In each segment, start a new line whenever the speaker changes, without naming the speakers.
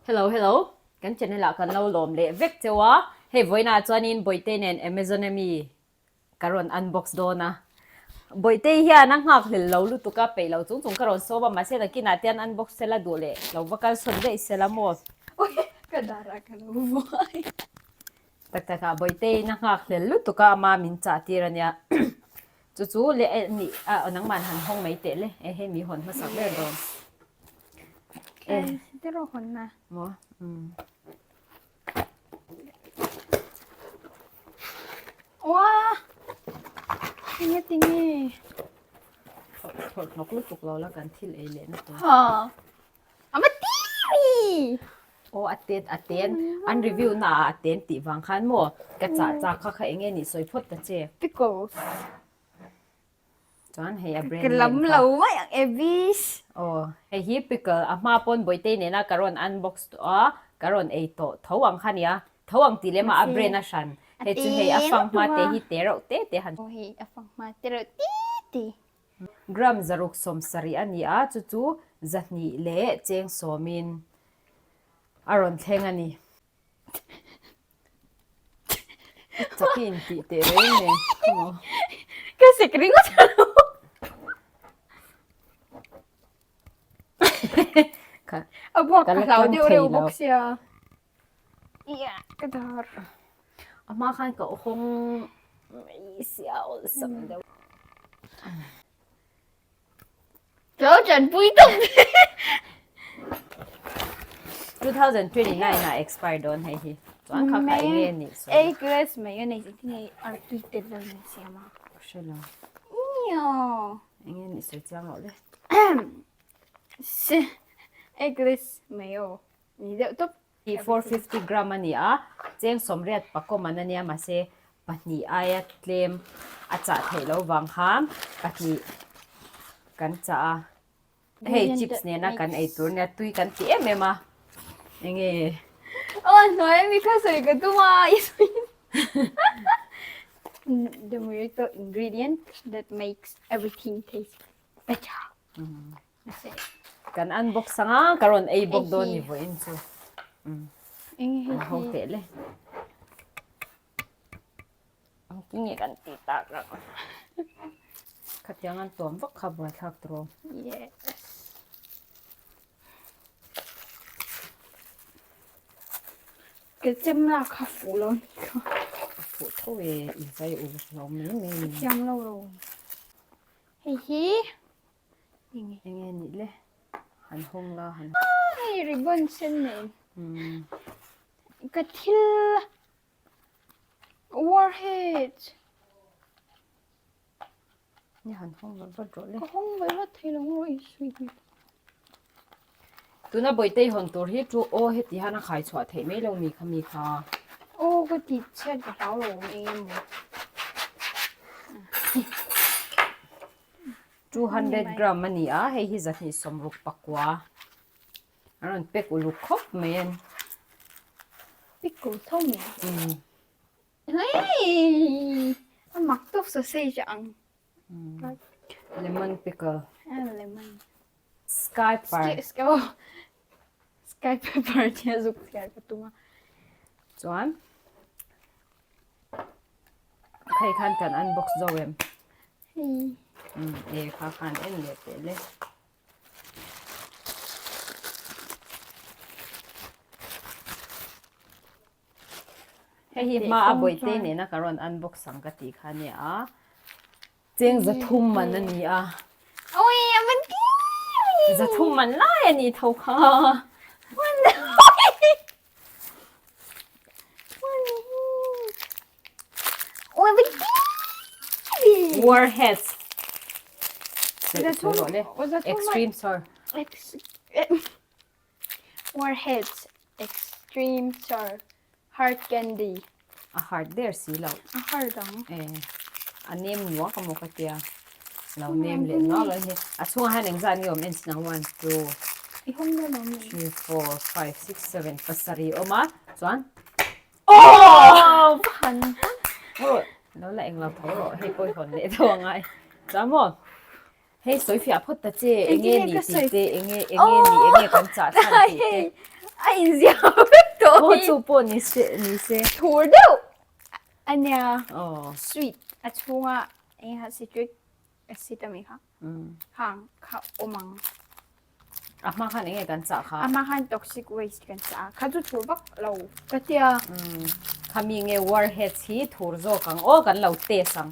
Hello hello kan channel ah kan lo lawm leh vek cheu a hei vawiinah chuanin Bawihte nen Amazon ami ka rawn unbox dawn a Bawihte hian a nghak hlel lo lutuk a peih lo chung chung ka rawn sawm a mahse nakinah te an unbox sela duh leh lo va kal sawn daih sela maw
ka dar ah ka lo vuai
tak tak ah Bawihte in a nghak hlel lutuk a ama min chah tir ania Chu chu le eh nih a nangman han hawng mai teh le eh hei mi hawn hmasak ber dawn.
Eh te rawh hawn na.
Maw umm.
Oa enge tinge.
Thawh hnawk lutuk lo la kan thil ei leh na tur.
Ha. Ama timi.
Aw a ten a ten an review na ah a ten tih vang khan maw ka chah chak kha kha enge nih sawi phawt ta che.
Pickles.
Chuan hei a brand
Ka
name
lam
kha.
lo mai ang Evis.
Aw hei hi pickle a hma pawn Bawitei nena ka rawn unbox tawh a ka rawn ei tawh tho ang kha nia tho ang tih lem a a brand a hran hei chu hei a fanghma te hi te reuh te te han.
Aw hei a fanghma te reuh te te.
Gram 670 a ni a, chu chu 200 leh cheng sawmin a rawn thleng a ni. I chak i intih teh reng nen khaw maw?
Ka sek ringawt a lo. A buak ka hlau deuh reuh bawk sia. Ia ka dar.
A hma khan ka hawng mai sia awlsam deuh.
Lo tanpui tawp ve.
2029 ah expire dawn hei hi. Chuan kha kha enge nih sawi.
Ei glass mai a nei chi nge artui tel lo ni siam a.
Ka hre lo.
Nio.
Enge nih sawi chiang loh le.
Eggless mayo. Ni deuh tawp.
Hi 450 gram a ni a, cheng 80 pakawm an a nia mahse pahnih aia tlem a chah theih loh vang khan pahnih kan chah a. Hei chips nena kan ei tur nia tui kan ti em em a. Enge?
Aw a hnuai ami kha sawi ka tum a i sawi. The miracle ingredient that makes everything taste better.
Kan unbox ang a, ka rawn ei bawk dawn ni vawiin chu. An ho teh le. Ang ti nge kan tih tak ang. Khatiang an tuam vak kha buaithlak tur.
Yes. Ka chem lak kha fuh lo ni kha.
Fuh tho e, i zai uluk lo mai mai ni.
Thiam lo ro. Hei hi
Enge nih le? Han hawng la han.
Hei ribbon sen nen. Ka thil warhead.
Ni han hawng vat vat rawh le.
Ka hawng vat vat thei lo ngaw i sweet ni.
Tuna Bawitei hawn tur hi chu aw heti hian a khai chhuah theih mai lo mi kha mi kha.
Aw ka ti chhiat ka hlau lo eng emaw.
200 gram a ni a, hei hi 260 a rawn pack uluk khawp mai a ni.
Pickle tho mai a. Hei! A mak tawp sausage a ang.
Lemon pickle.
Lemon.
Sky par.
Sky pepper tia zuk chhiar ka tum a.
Chuan hei khan kan unbox zo em?
Hei.
E kha khan en leh teh le. Hei hi hma a bawihte nena ka rawn unbox ang ka tih kha nia a. Cheng 300 man a ni a.
Ui a man ti!
300 man lai a ni tho kha. Warheads. Extreme sour.
Warheads Extreme Sour Hard Candy.
A hard der si lo.
A hard ang.
Eh, a nem nuak a maw ka tia. Lo nem leh nuak lo hi. A chhungah hian engzat nge awm en chin ang? One, two,
I hawng dawn awm em?
three, four, five, six, seven, pasarih awm a. Chuan Oh! Han rawh. Lo la englo tho rawh. Hei pawh i hawn leh tho angai. Chuan maw? Hei sawi fiah phawt ta che, enge ni tih te, enge enge ni, enge kan chah chhan tih te.
A. inziah vek tawh
hi. Aw chu pawh ni se ni se.
Thur deuh a nia. Aw. Sweet a chhunga eng kha citric acid ami kha. Khang kha awm ang.
A hma khan enge kan chah kha?
A hma khan toxic waste kan chah a. Kha chu thur vak lo ka tia.
Khami nge warheads hi thur zawk ang aw kan lo test ang.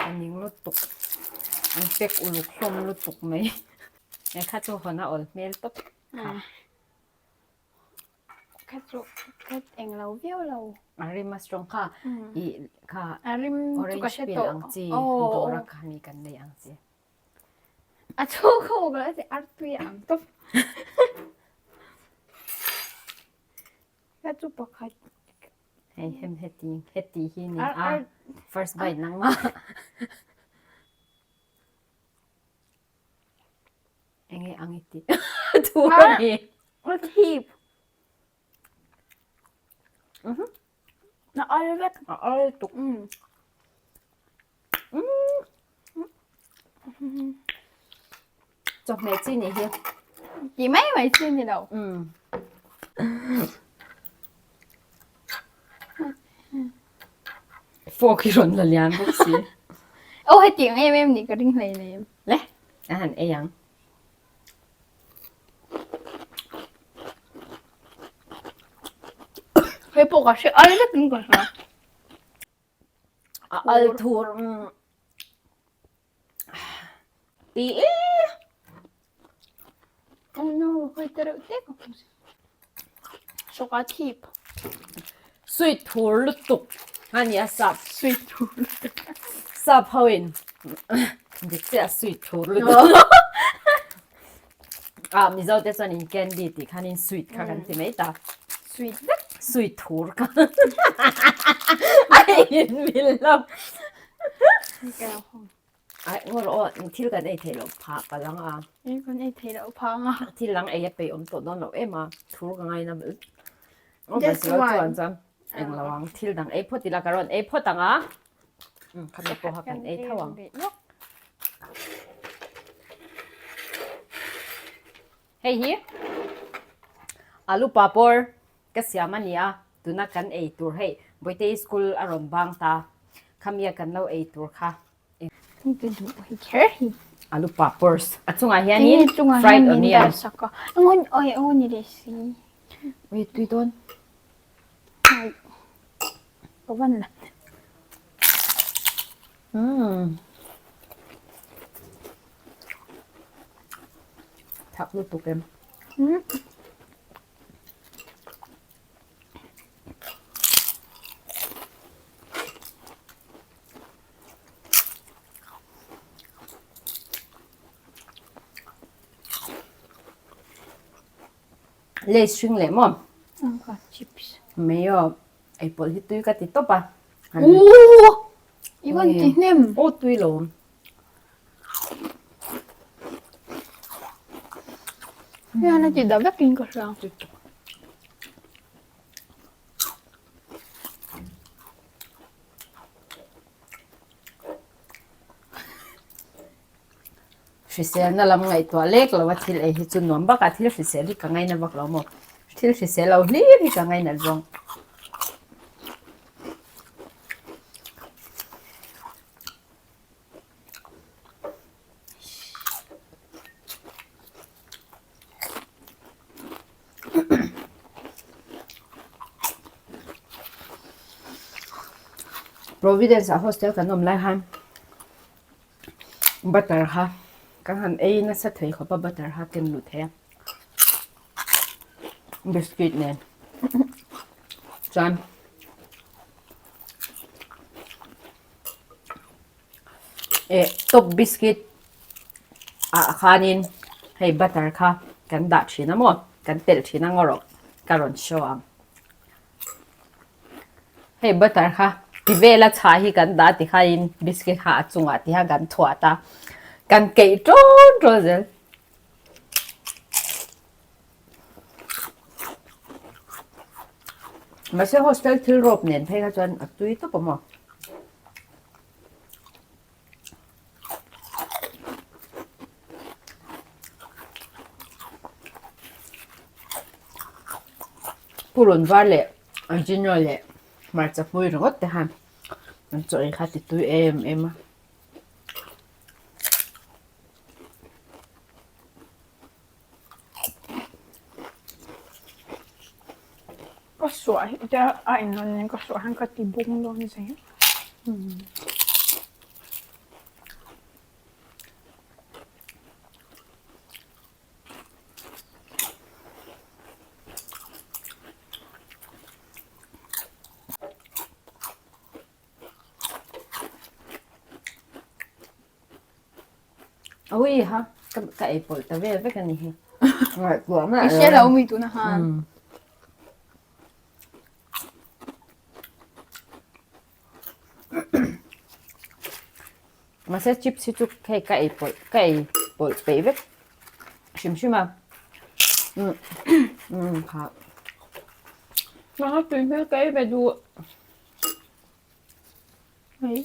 A ning lutuk. An pack uluk hlawm lutuk mai. He kha chu hawn a awl hmel tawp kha.
Kha chu kha eng lo viau lo.
A rim a strong kha. I kha orange peel ang chi dawr a kha mi kan nei ang chi.
A chhung kha awk lo ar tui ang tawp. Kha chu pakhat.
Hei hem heti heti hi ni a first bite nang ma. Enge ang iti. Thu ni.
A thip. Mhm. Na al vek.
A al tuk. Mm. Mm. Chawhmeh chi ni hi.
Ti mai mai chi ni lo.
Mm. Fork hi rawn la lian bawk si.
Oh heti ang em em ni ka ring hlei lem.
Le, a han ei ang.
Hei pawh ka hre al vek in ka hria.
A al thur. Ti e.
Oh no, hei te reuh te ka hmu. Soka thip.
Sweet thur lutuk a ni a sap.
Sweet thur lutuk.
Sap ho in dik chiah sweet thur lutuk. Ah Mizo te chuan in candy tih khan in sweet kha kan ti mai ta.
Sweet vek.
Sweet thur kha. A in mil lo. Ai ngawr aw thil kan ei theih loh phah palh ang a.
Ei kan ei theih loh phah ang a.
Thil dang ei a peih awm tawh dawn loh em a, thur ka ngaina bel. Just one. Chuan chuan eng lo ang thil dang ei phawt ila ka rawn ei phawt ang a. Um khami pawh kha kan ei tho ang. Hei hi alu papawr ka siam a ni a, tuna kan ei tur hei Bawitei school a rawn bang ta, khamia kan lo ei tur kha. Alu papawrs a chungah hianin fried onion. Ui tui dawn. Umm. Thak lutuk em. Lays hring leh maw?
Chips.
Mayo ei pawlh hi tui ka ti tawp a.
Ooh! I van ti hnem.
Aw tui lo.
Hian a ti da vek in ka hria.
Hriselna lam ngaihtuah lek lo a thil ei hi chu nuam bak a, thil hrisel hi ka ngaina vak lo maw? Thil hrisel lo hlir hi ka ngaina zawng. Providence ah hostel kan awm lai khan butter kha kan han ei nasa thei khawp a butter kha ken luh thei a biscuit nen chuan eh top biscuit ah khanin hei butter kha kan dah thin a maw kan telh thin a ngaw rawh ka rawn show ang. Hei butter kha ti vela chhah hi kan dah ti khain biscuit kha a chungah ti khan kan thuat a kan keih ṭawn ṭawn zel. Mahse hostel thil rawp nen phei kha chuan a tui tawp awm aw. Purun var leh Arjuna leh hmarcha hmui ringawt te khan an chaw ei kha ti tui em em a.
Ka suah hi te a inrawn nen ka suah hian ka ti bung dawn zel.
Awi ha ka ka ei pawlh ta vel vek a ni hi. Ngaihtuah
I hre lo mi tuna han.
Mahse chips hi chu hei ka ei pawlh ka ei pawlh peih vek hrim hrim a umm umm kha tui hmel ka ei ve duh
mai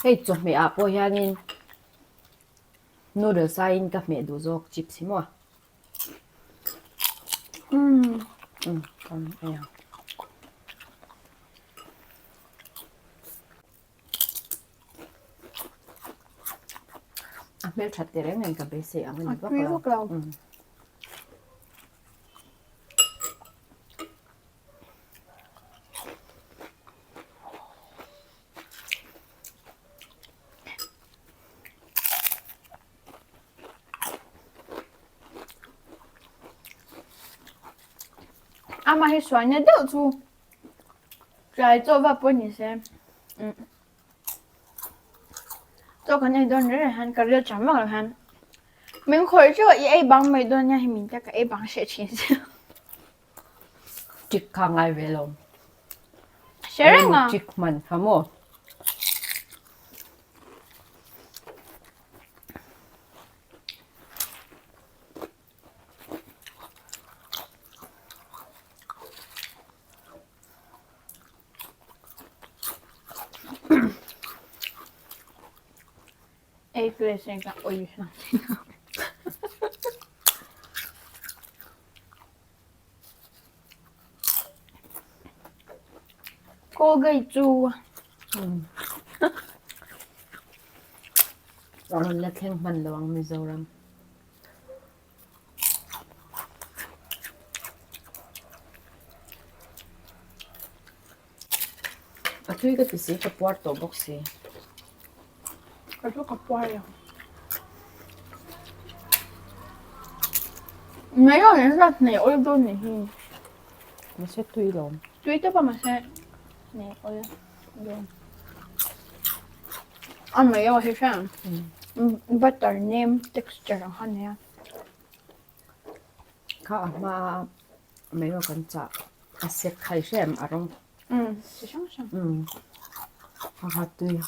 hei chawhmeh ah pawh hianin noodles aiin ka hmeh duh zawk chips hi maw.
Umm
umm kan ei ang. A hmelthat teh reng nen ka beisei ang a ni vak lo.
A tui vak lo. Amah hi sualna deuh chu tlai chaw va pawh ni se umm chaw kan ei dawn reng reng hian ka ril cham vak lo hian min khawih teuh a i ei bang mai dawn nia hei min tia ka ei bang hreh thin sia.
Tik kha ngai ve lo.
Hre reng a.
Tik hman kha maw.
Ei tui sin ka ui hlawm. Colgate chu
A rawn la thleng hman lo ang Mizoram. A tui ka ti si ka puar tawh bawk si.
Ka chu ka puar lo. Mai lo nen zat nei awl dawn ni hi.
Mahse tui lo.
Tui te pawh mahse nei awl dawn. A mai lo hi hriat butter nem texture ang kha a nia.
Kha a hma mai lo kan chah a sek khai hrem a rawng.
Umm chi hrang hrang.
Umm a ha tui.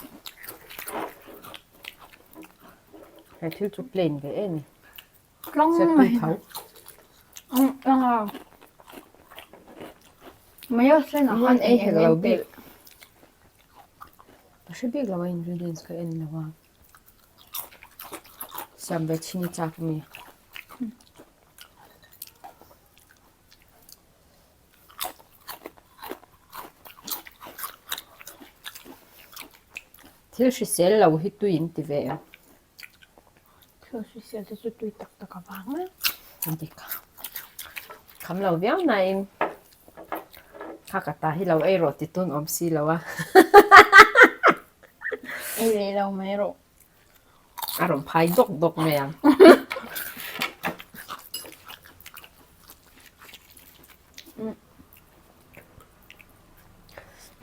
He thil chu plain ve em ni.
Tlang
Sek tui tho.
Umm tlang a. Mai a sen a
khan ei hek lo bik. Ka hre bik lo a ingredients ka en lo a. Siam ve chhin i chak mi. Thil hrisel lo hi tui in ti ve em?
Thil hrisel te chu tui tak tak avang a.
An ti kha. Kham lo viau nain kha ka ta hi lo ei rawh ti tun awm si lo a.
Ei leh lo mai rawh.
A rawn phai dawk dawk mai ang.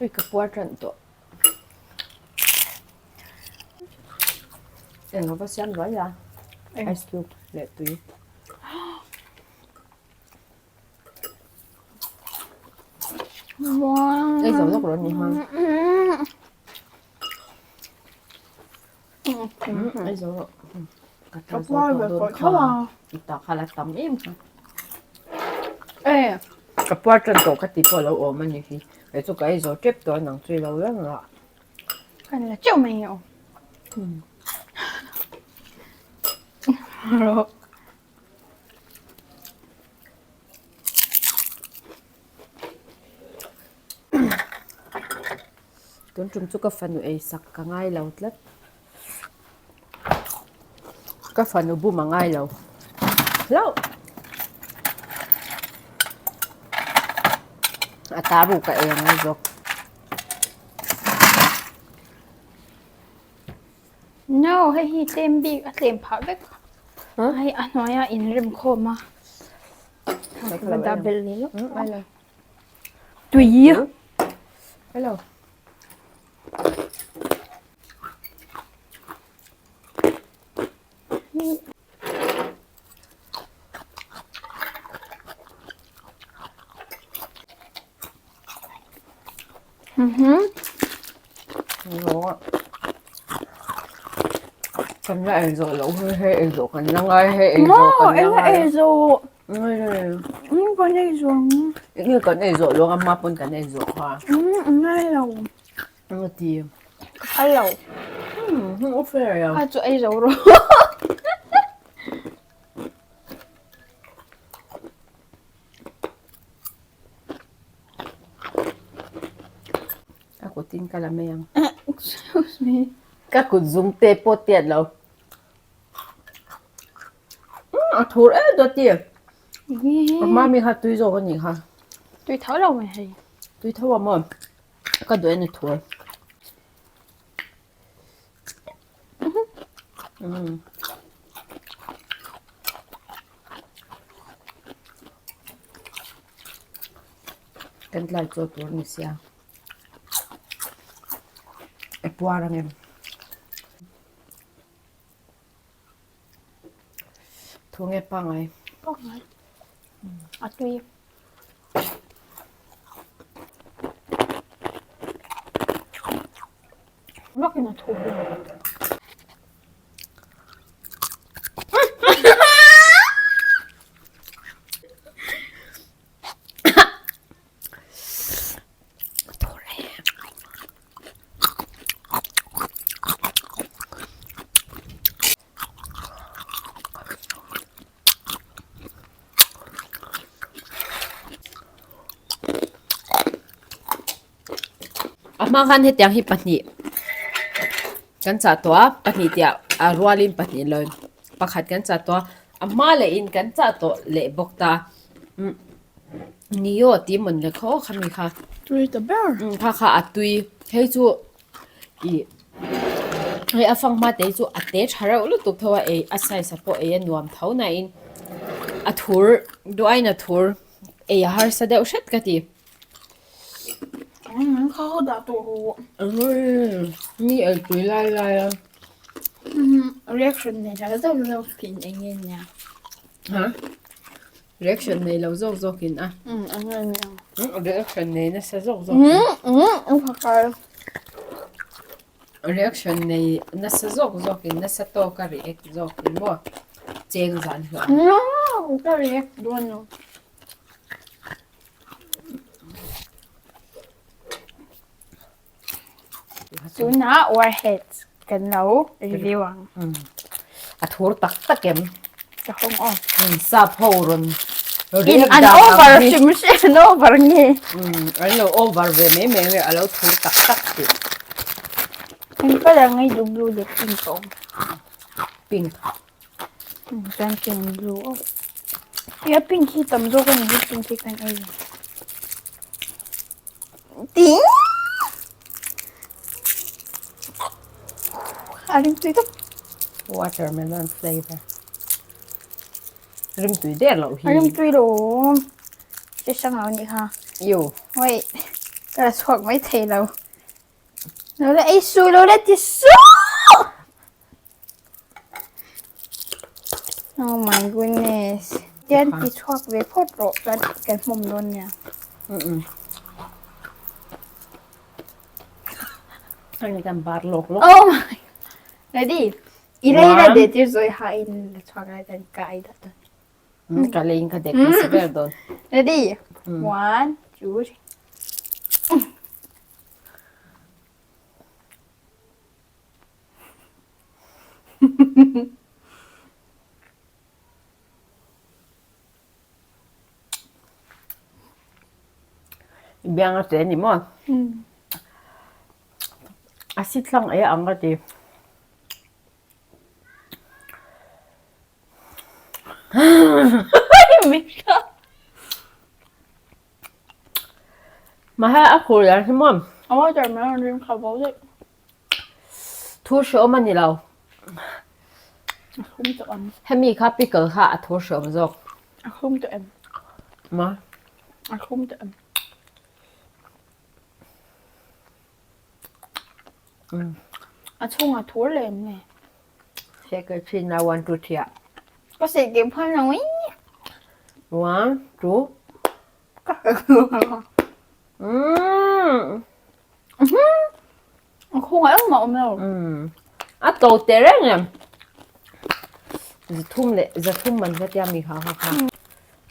Ui ka puar tan tawh. Eng ava siam ruai la. Ice cube leh tui. Ei zo lawk rawh ni hmang. Ei zo rawh. Ka ta zo tawh dawn kha. I ta kha la tam em kha. Ka puar tan tawh ka ti pawh lo awm a ni hi. Kei chu ka ei zo tep tawh a nang chu i lo reng a.
Kan la teuh mai nge aw. Rawh.
Tun tum chu ka fanu ei sak ka ngai lo tlat. Ka fanu bum a ngai lo hlauh. A ta ruk a ei a ngai zawk.
No, hei hi tlem bik a tlem phah vek. Hei a hnuaia inrem khawm a. Va dah belh leh lawk. Tui.
Hello. Kan la ei zawh loh hi hei ei zawh kan la ngai hei ei zawh kan la ngai.
Ei zawh. Kan ei zawh ang.
Enge kan ei zawh loh a hma pawn kan ei zawh kha.
Ngai lo.
Enge ti?
Ka phal lo.
U fair lo.
Kha chu ei zo rawh.
Ka kut in ka la mai ang.
Excuse me.
Ka kut zum te pawh tiat lo. A thur em dawt i. A hma mi kha tui zawk a nih kha.
Tui tho lo mai hei.
Tui tho a maw? Ka duh en a thur. Kan tlai chaw tur a ni sia. A puar ang em? Thu nge pangai?
Pangai. A tui. Vakin a thu hlawm.
A hma khan hetiang hi pahnih kan chah tawh a pahnih tih ah a rualin pahnih lo pakhat kan chah tawh a a hma leh in kan chah tawh leh bawk ta umm nio tih mawn le khaw khami kha
tui ta ber
kha kha a tui hei chu ih hei a fanghma te hi chu a te tha reuh lutuk tho a ei a size ah pawh ei a nuam tho na in a thur duh aiin a thur ei a harsa deuh hret ka ti. Mi ei tui lai lai a.
Reaction nei lo zawk zawk in eng nge nia.
Ha? Reaction nei lo zawk zawk in a.
Eng nge nia.
Reaction nei nasa zawk zawk in. Reaction nei nasa zawk zawk in nasa tawk a react zawk in maw cheng zan hlawh.
No, ka react dawn lo. Tunah warheads kan lo review ang.
A thur tak tak em?
Ka hawng aw.
Sap ho rawn
In an over hrim hrim an over nge.
An lo over ve mai mai nge a lo thur tak tak tih.
Eng colour nge duh blue leh pink a awm.
Pink.
Chuan pink blue aw. Ia pink hi tam zawk a ni hi pink hi kan ei lo. Ting! A rim tui tak.
Watermelon flavor. Rim tui der loh hi.
A rim tui lo. Che hrang lo nih kha.
Yo.
Wait. Ka la chhuak mai thei lo. Lo la ei su lo la ti su! Oh my goodness. Tian ti chhuak ve phawt rawh chuan kan hmawm dawn nia.
Ani kan bar lawk lawk.
Oh my. Ready? I lei la de tir zawi ha in la chhuak lai tan ka ai dah dawn.
Ka lei in ka dek nasa ber dawn.
Ready? One, two, three.
Biang a che ni maw? A si thlang ei ang ka ti. Mahse a khur dan hi maw?
A watermelon rim kha bo daih.
Thu hreawm a ni lo.
A thlum tawh ang.
Hemi kha pickle kha a thu hreawm zawk.
A thlum tawh em?
Ma?
A thlum tawh em? A chhungah thur leh em nge?
Seh ka chin a one two three ah.
Ka seh keh phal lo ii.
One two.
Ka seh
Mm.
A khungah engmah awm lo.
Mm. A to te reng em. Zathum leh zathum man ka tia mi kha kha kha.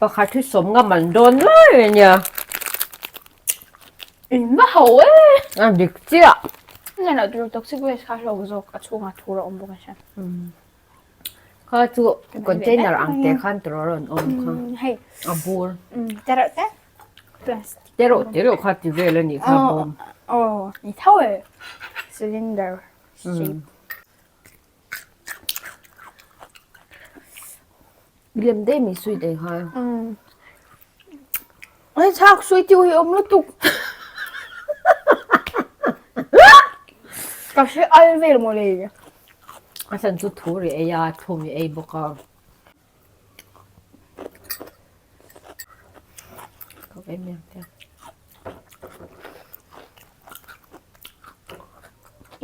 Pakhat hi sawm nga man dawn lai a nia.
In va ho e.
A dik chiah.
Nge loh tur toxic waste kha hlawk zawk a chhungah thur a awm bawk a hria.
Kha chu container ang te khan tur a rawn awm kha.
Hei.
A bur.
Te reuh te. Plastic.
Te reuh te reuh kha ti vel a nih kha bawm.
Aw ni tho e. Cylinder shape.
Lem daih mai sweet ei kha.
Ai chhak sweet hi awm lutuk. Ka hre al vel maw le.
A chhan chu thu ri ei a, thum ri ei bawk a. Ka em em te.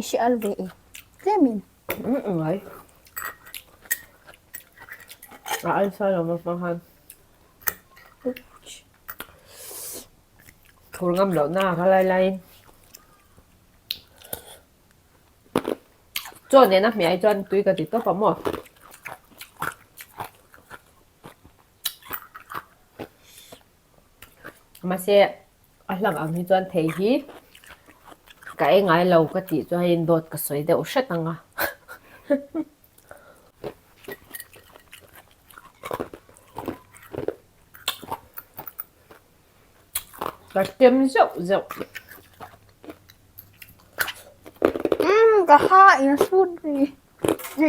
I hre al ve e. Tlemin.
Ngai. A al sa lo ma hmang khan. Thur ngam loh na kha lai laiin. Chaw nena hmeh ai chuan tui ka ti tawp a maw. Mahse a hlang ang hi chuan thei hi ka ei ngai lo ka tih chuan hei dawt ka sawi deuh hret ang a. Ka tem zeuh zeuh.
Umm ka ha in sut ri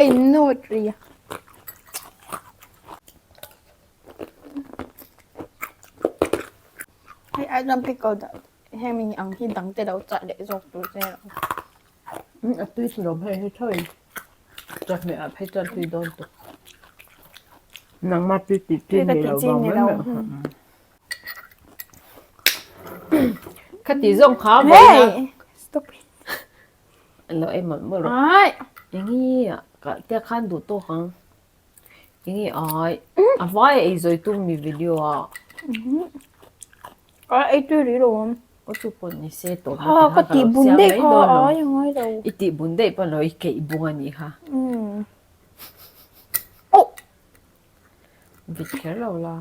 in nawt ri. Hei ai chuan pickle dah hemi ang hi dang te lo chah leh zawk tur che lo.
A tui si lo phei hi tho in chawhmeh ah phei chuan tui dawn tuk. Nangmah tui tih chi ni lo vang mai mai. Khati zawng kha vawiin a.
Stop it.
Lo ei mawlh mawlh rawh.
Ai.
Enge ka tia khan duh tawk ang. Enge ai a vai ei zawi tum mi video a.
A ei tui ri lo awm.
Aw chu pawh ni se tawp
na ka tih bun daih kha ai a ngai lo.
I tih bun daih pawh lo i keih bung a nih kha.
Oh.
Vit kher lo la.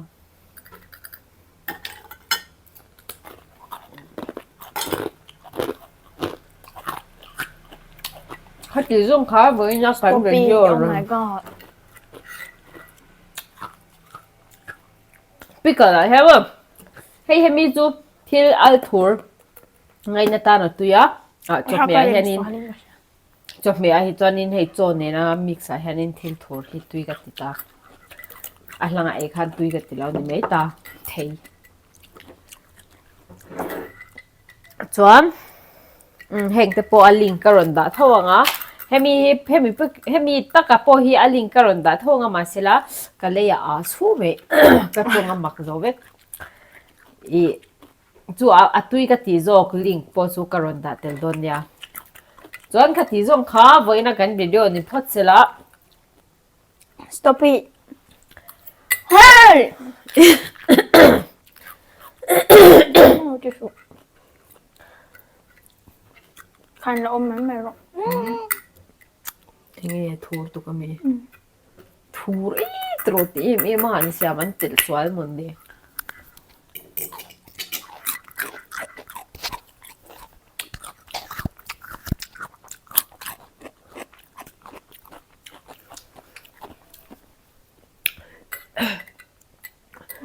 Hati zawng kha vawiin a kan video
Oh my god.
Pickle ah hian maw hei hemi chu thil al thur ngaina tan a tui a ah chawhmeh ah hianin chawhmeh ah hi chuanin hei chaw nena mix ah hianin thil thur hi tui ka ti ta a hlangah ei khan tui ka ti lo ni mai ta thei. Chuan heng te pawh a link ka rawn dah tho ang a hemi hi hemi hemi taka pawh hi a link ka rawn dah tho ang a mahsela ka lei ah a chhu mai ka tawng a mak zo vek ih chu a tui ka tih zawk link pawh chu ka rawn dah tel dawn nia chuan ka tih zawng kha vawiin a kan video ni phawt sela.
Stop it. Hey! Khan la awm mai mai rawh.
Enge thur tuk ami. Thur e tro ti em em a han siam an telh sual mawn ni.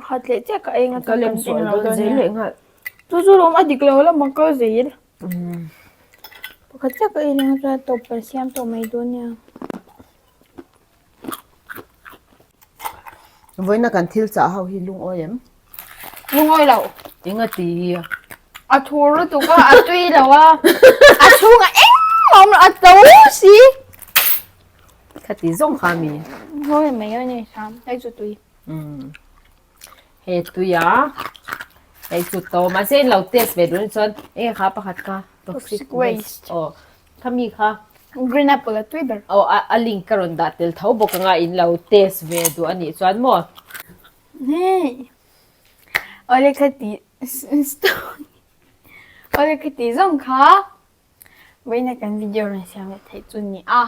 Khat leh chiah ka eng a
Ka lem sual dawn zel leh nghal.
Chu chu lawm a dik lo lamah ka zel. Pakhat chiah ka ei leh ang chuan tawp kan siam tawh mai dawn nia.
Vawiina kan thil chah ho hi lungawi em?
Lungawi lo.
Enga ti hi?
A thur lutuk a, a tui lo a. A chhungah engmah awm lo, a to si.
Khati zawng kha mi.
Hawi mai a ni hram, hei chu tui.
Umm. He tui a, hei chu to mahse in lo test ve duh chuan enge kha pakhat kha
toxic waste.
Aw khami kha
green apple a tui ber.
Aw a link ka rawn dah tel tho bawk anga in lo test ve duh a nih chuan maw.
Hei awle khati awle khati zawng kha vawiina kan video rawn siam leh theih chu ni a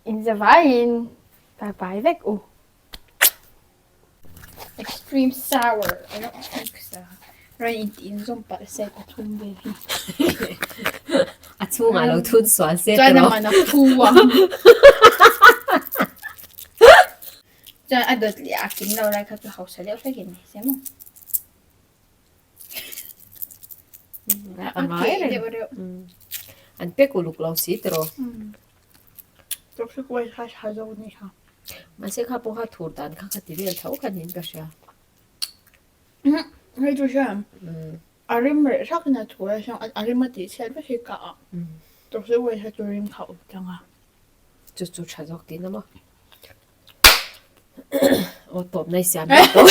inzavaiin bye bye vek u. Extreme sour I don't think so. Rawn intih inzawm palh se ka thum vel hi.
A chhungah lo thun sual se
Chuan a man a phu a. Chuan a dawt leh a kim lo lai kha chu hausa deuh hlek in ni se maw.
A ngai reng. An pek uluk lo si tiraw.
Toxic waste kha tha zawk ni kha.
Mahse kha pawh kha thur dan kha kha ti vel tho kha niin ka hria.
Hei chu hian a rim reh thak in a thu a hian a rim a tih chhiat vek hi ka a. Toxic waste kha chu rim kha a awm tlang a.
Chu chu tha zawk tihna maw? Aw tawp nai siam mek tawh.